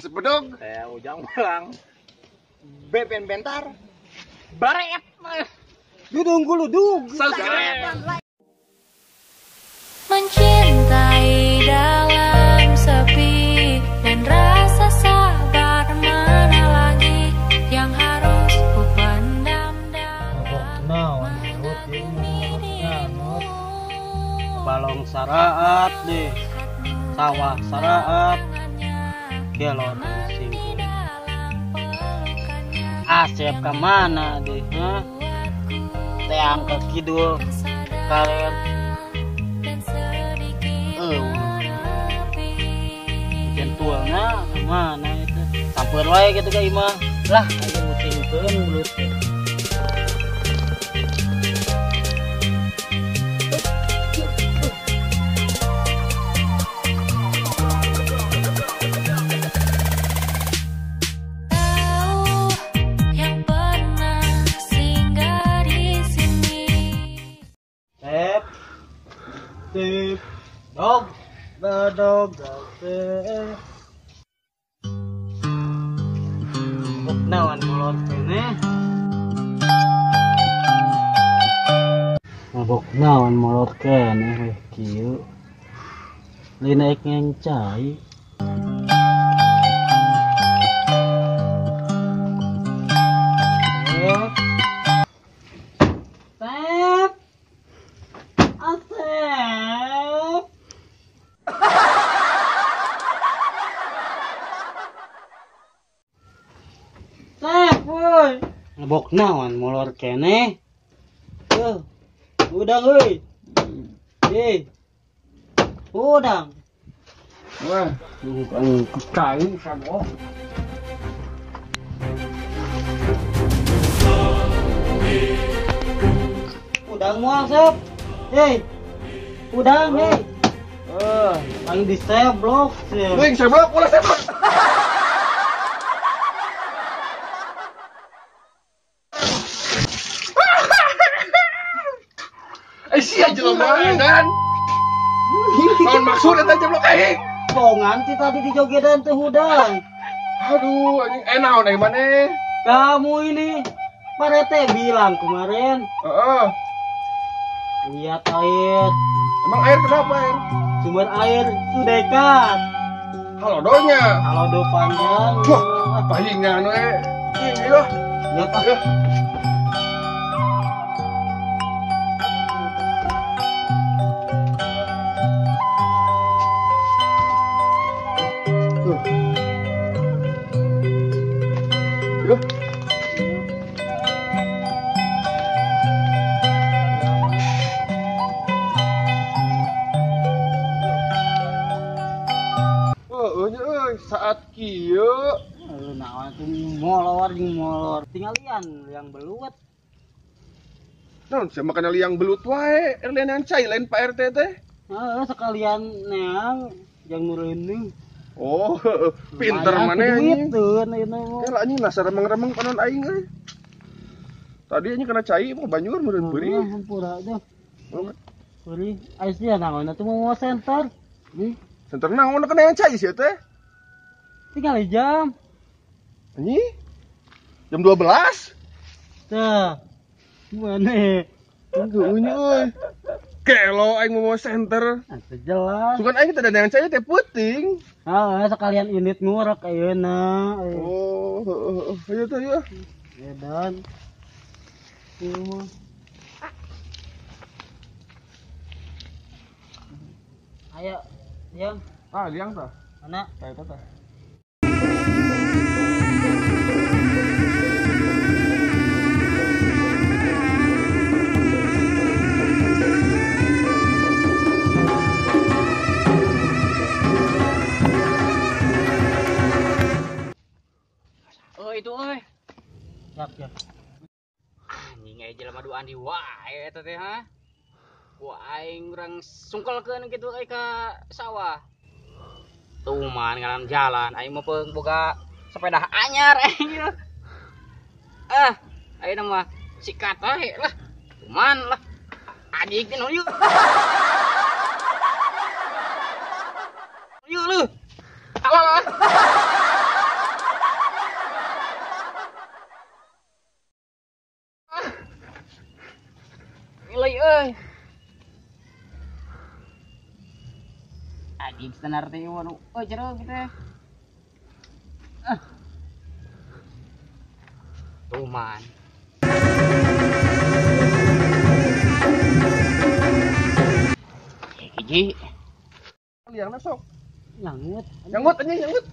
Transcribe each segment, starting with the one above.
Asep Bedog. Saya Ujang Bolang. Beben Bentar. Baret. Dudung guludug. Subscribe. Mencintai dalam sepi dan rasa sabar mana lagi yang harus ku pendam dalam mengagumi dirimu. Balong saraat deh, sawah saraat, gelor singkong. Asep kemana deh? Hah? Teang ke kidul, kalian. Jentualna kemana itu? Sampeun wae gitu ka imah. Lah, ayo musingkeun mulut. Kau yang pernah singgah di sini. Tep. Tep. Dog. Badog teh. Naon molor keneh. Mabok naon molor keneh weh kieu. Lain naik ngencai. Tep. Asep. Tep, woi. Mabok naon molor keneh. Tuh. Udang euy. Eh. Udang. Wah, bukan cai sama. Udang moal, Sep. Hei. Udang, hei. Aing diseblok, Sep. Wing seblok, ulah seblok. Sia jelema edan. Naon maksud eta jeblok aing? Bongan ti tadi di jogedan teh hudang. Aduh, anjing naon aing maneh? Kamu ini Pak Rete bilang kemarin. Heeh. Lihat air. Emang air kenapa air? Sumber air sudekat. Halodonya. Halodo panjang. Wah, pahingan we. Ini lah. Ya, Pak. Yuk. Oh, euy, saat kieu. Naon atuh molor jeung molor. Tingalian liang belut. Naon sia makana liang belut wae, er liang cai lain Pak RT teh. Heeh, sekalian neang jang nu reuneung. Oh, pinter mana anjing. Gitu, anjing nasa remeng-remeng panon aing euy. Tadi anjing kena cai mau banjur meureun peurih. Hampura deh. Peurih, aya sia naon atuh mau senter. Nih, senter naon kena yang cai sia teh? Tinggal jam. Anjing. Jam 12. Tah. Mana? Tunggu euy. Kelo aing mau senter. Atuh jelas. Sugan aing teh yang cai teh puting. Heeh, sekalian init ngurek ayeuna. Oh, ayo teh yeuh. Edan. Ieu mah. Ayo, liang. Ah, liang tah. Mana? Tah eta tah. Itu euy. Siap, siap. Anjing aya jelema duaan di wae eta teh ha. Ku aing urang sungkelkeun kitu euy ka sawah. Tuman ngaran jalan aing mah peung boga sepeda anyar aing. Ah, ayeuna mah sikat wae lah. Tuman lah. Adik teh yuk. Yuk lu. Alah. euy. Anjing standar teh ieu nu euy jero kitu teh. Ah. Tuman. Hiji. Liangna sok. Nyangut. Nyangut anjing nyangut.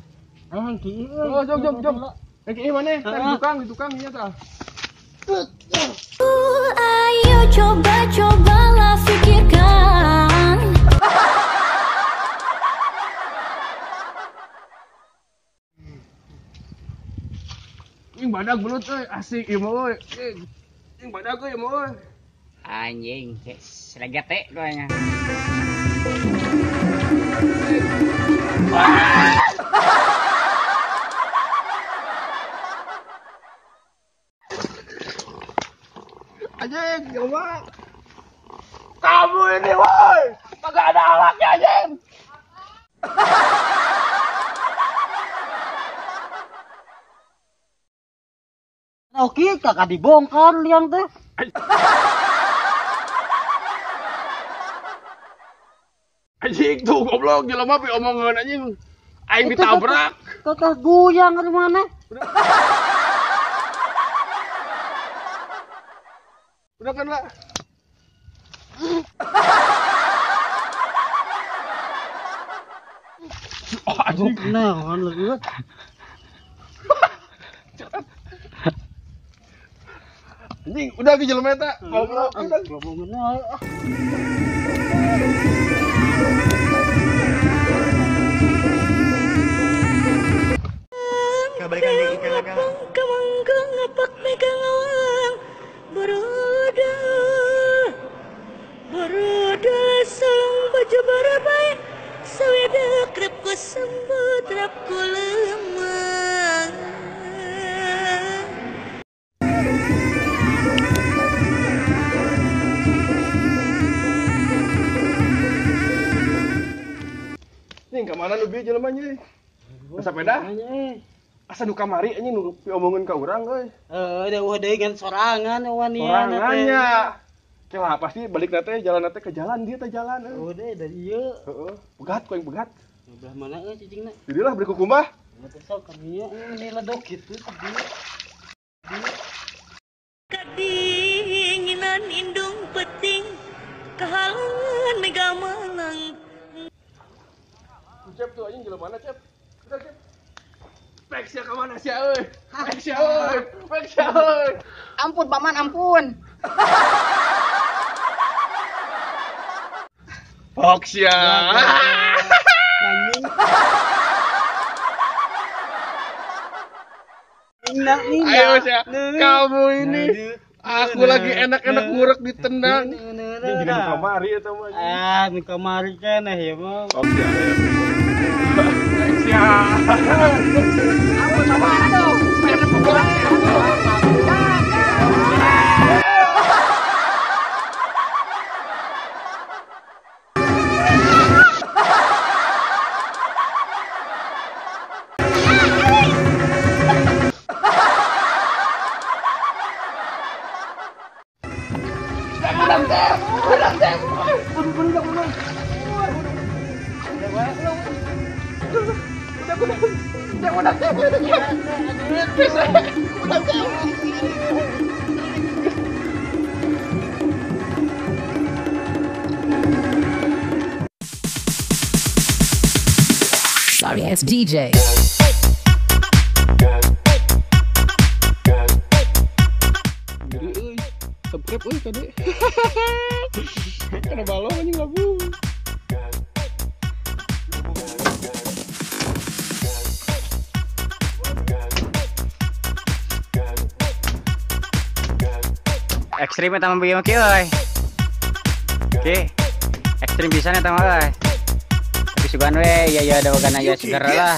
Ayo ki. Oh, jom jom jom. Ki mana? Tah di tukang ieu tah. Ayo coba-cobalah pikirkan. Ing badag belut euy, asik ieu mah euy. Ing badag euy mah euy. Anjing, selagate kayaknya. Anjing, jelema. Kamu ini woi, kagak ada alaknya anjing. Oke, kakak dibongkar liang teh. Anjing tuh goblok jelema pi omongan anjing. Aing ditabrak. Kakak goyang ke mana? Udah kan lah. Oh, anjing. Nah, kan anjing, udah ke jelema eta. Goblok, udah. Kabalikan deui ikan ka. Baroda salong baju barabai saweda krep ku sembut rap ku lemah. Nih ke mana nu bieu jelema nya? Sepeda? Asa nu kamari anjing nu diomongeun ka urang euy. Heuh, da eueuh deui ngan sorangan wanian Sorangannya. Kela pasti balik nate jalan nate ke jalan dia teh jalan euy. Eueuh deui dari ieu. Heeh, pegat ku aing pegat. Belah mana euy cicingna? Jadilah beri kukumbah. Teh sok kami ini ledok kitu tadi. Kadinginan indung peting kahalangan mega malang. Cep tuh anjing jelema mana Cep? Udah Cep. Pek sia ka mana sia euy? Pek sia euy. Pek sia euy. Ampun paman, ampun. Pok sia. Ayo sia, kamu ini aku lagi enak-enak ngurek ditendang. Ini juga nu kamari eta mah. Ah, nu kamari keneh ya mah. Pok sia. Pek sia. Ampun paman aduh. Sorry ass DJ. Jadi euy, subscribe euy kade. Kana balong anjing lagu. Ekstrim eta mah bieu mah kieu euy. Oke. Ekstrim pisan eta mah euy. Tapi sugan we, ya ya ada wagan aja seger lah.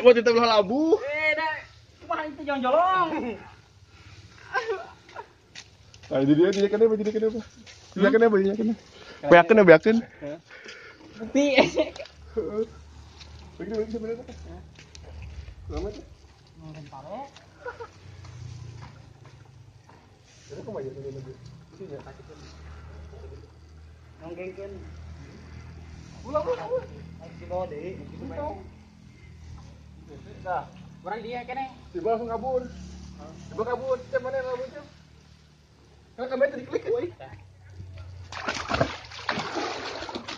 Cek buat kita belah labu. Eh, dah. Kumaha itu jolong-jolong. Nah, ini dia kenapa, jadi kenapa? Dia kenapa, dia kenapa? Beakeun, beakeun. Bukti. Begini, begini sebenarnya. Lama tuh. Nongkrong pare. Jadi kok banyak lagi. Sini ya. Nonggengkeun. Ulang, ulang. Di bawah deui. Nah, urang dia kene. Tiba langsung kabur. Tiba kabur, cek mana yang kabur, cek. Karena kamera tadi klik, woi.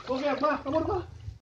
Oke, apa? Kabur, apa?